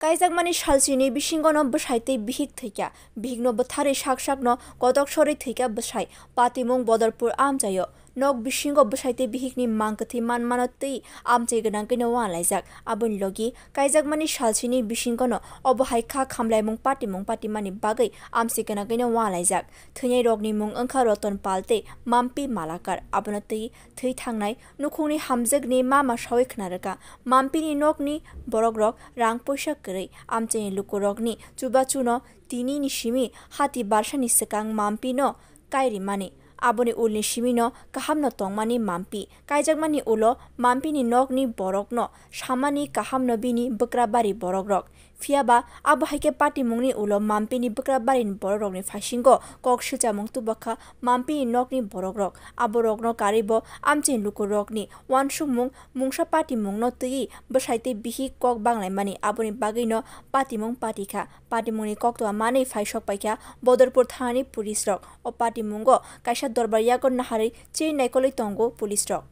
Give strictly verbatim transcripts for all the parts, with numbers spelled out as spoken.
Kaijakmani salsini bisingono bwsai tei bihik thwikha. Bihikno bwtharwi sak sakno kotok sorwi thwikha bwsai. Patimung Bodorpur amchaio. Nok bisingo bwsai tei bihikni mang kwthwi manmano twi amchai gwnangkhe no uanlaijak. Aboni logi kaijakmani salsini bisingono obo hai kha khamlaimung patimung patimani bagwi amchai gwnangkhe no uanlaijak. Thwinairokni mung wngkha Roton Pal tei Mampi Malakar. Abono twi thwi thangnai nukhungni hamjakni mama sawi khna rwkha. Mampini nokni borokrok rang poisa kwrwi amchaini lukurokni chubachuno tinini simi hati balsani swkang Mampino kairimani. Aboni ulni simino kahamno tongmani Mampi. Kaijakmani ulo Mampini nokni borokno samani kahamno bini bwkrabari borokrok. Phiya ba abo hai khe patimungni ulo Mampini bwkrabari ni borokrokni phaisingo kok silchamung tubukha Mampini nokni borokrok. Aborokno karwi bo amchaini lukurokni uansukmung mungsa patimungno twiwi bwsai tei bihik kok banglaimani. Aboni bagwino patimung patikha. Patimungni koktwma manwi phai sok paikha Bodorpur thanani police rok. O patimungo kaisa dorbar yago naharwi chini naikolwi tongo police rok.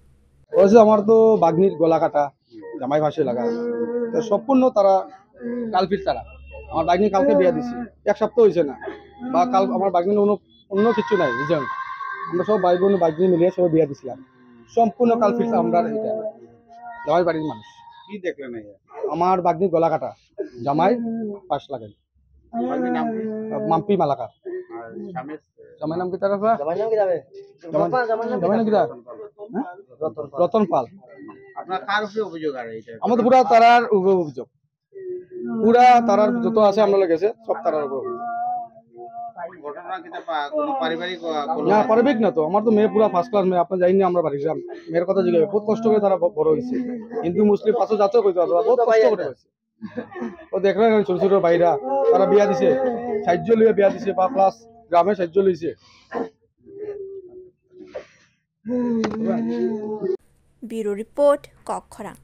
ওই যে আমার তো বাগনির গলা কাটা, জামাই ফাঁসি লাগা, তো সম্পূর্ণ তারা কালপিট তারা। আমার বাগনি কালকে বিয়া দিছি, এক সপ্তাহ হয়েছে না, বা কাল আমার বাগনি অন্য অন্য কিছু নাই, বুঝলেন? আমরা সব ভাই বোন বাগনি মিলিয়ে সবাই বিয়া দিছিলাম, সম্পূর্ণ কালপিট আমরা এটা জামাই বাড়ির মানুষ। কি দেখলেন এই? আমার বাগনির গলা কাটা, জামাই ফাঁস লাগাই। স্বামীর নাম কি? মাম্পি মালাকার। আর স্বামীর স্বামীর নাম কি তার বাবা? জামাইর নাম কি যাবে? জামাই, বাবা, জামাইর নাম কি জামাইর নাম কি তার? তার? হ্যাঁ? রতন পাল। রতন পাল। আপনার কার উপরে অভিযোগ আর এটা? আমাদের পুরা তারার উপরে অভিযোগ। পুরা তারার যত আছে আমরা গেছে, সব তারার উপরে অভিযোগ। ঘটনা কিন্তু পা-, কোনো পারিবারিক, আহ, কোনো না, পারিবারিক না তো। আমার তো মেয়ে পুরা ফার্স্ট ক্লাস মেয়ে। আপনি জানেন না, আমরা বাড়ির গ্রাম। মেয়ের কথা জিজ্ঞাসা, বহুত কষ্ট করে তারা ব-, বড় হয়েছে। হিন্দু মুসলিম পাঁচও জাতও কইতে পারবে, বহুত কষ্ট করে হয়েছে। ও দেখলেন, ছোট ছোট ভাইরা, তারা বিয়া দিছে, সাহায্য লইয়া বিয়া দিছে, বা প্লাস গ্রামে সাহায্য লইছে। Bureau Report, Kokkhorang.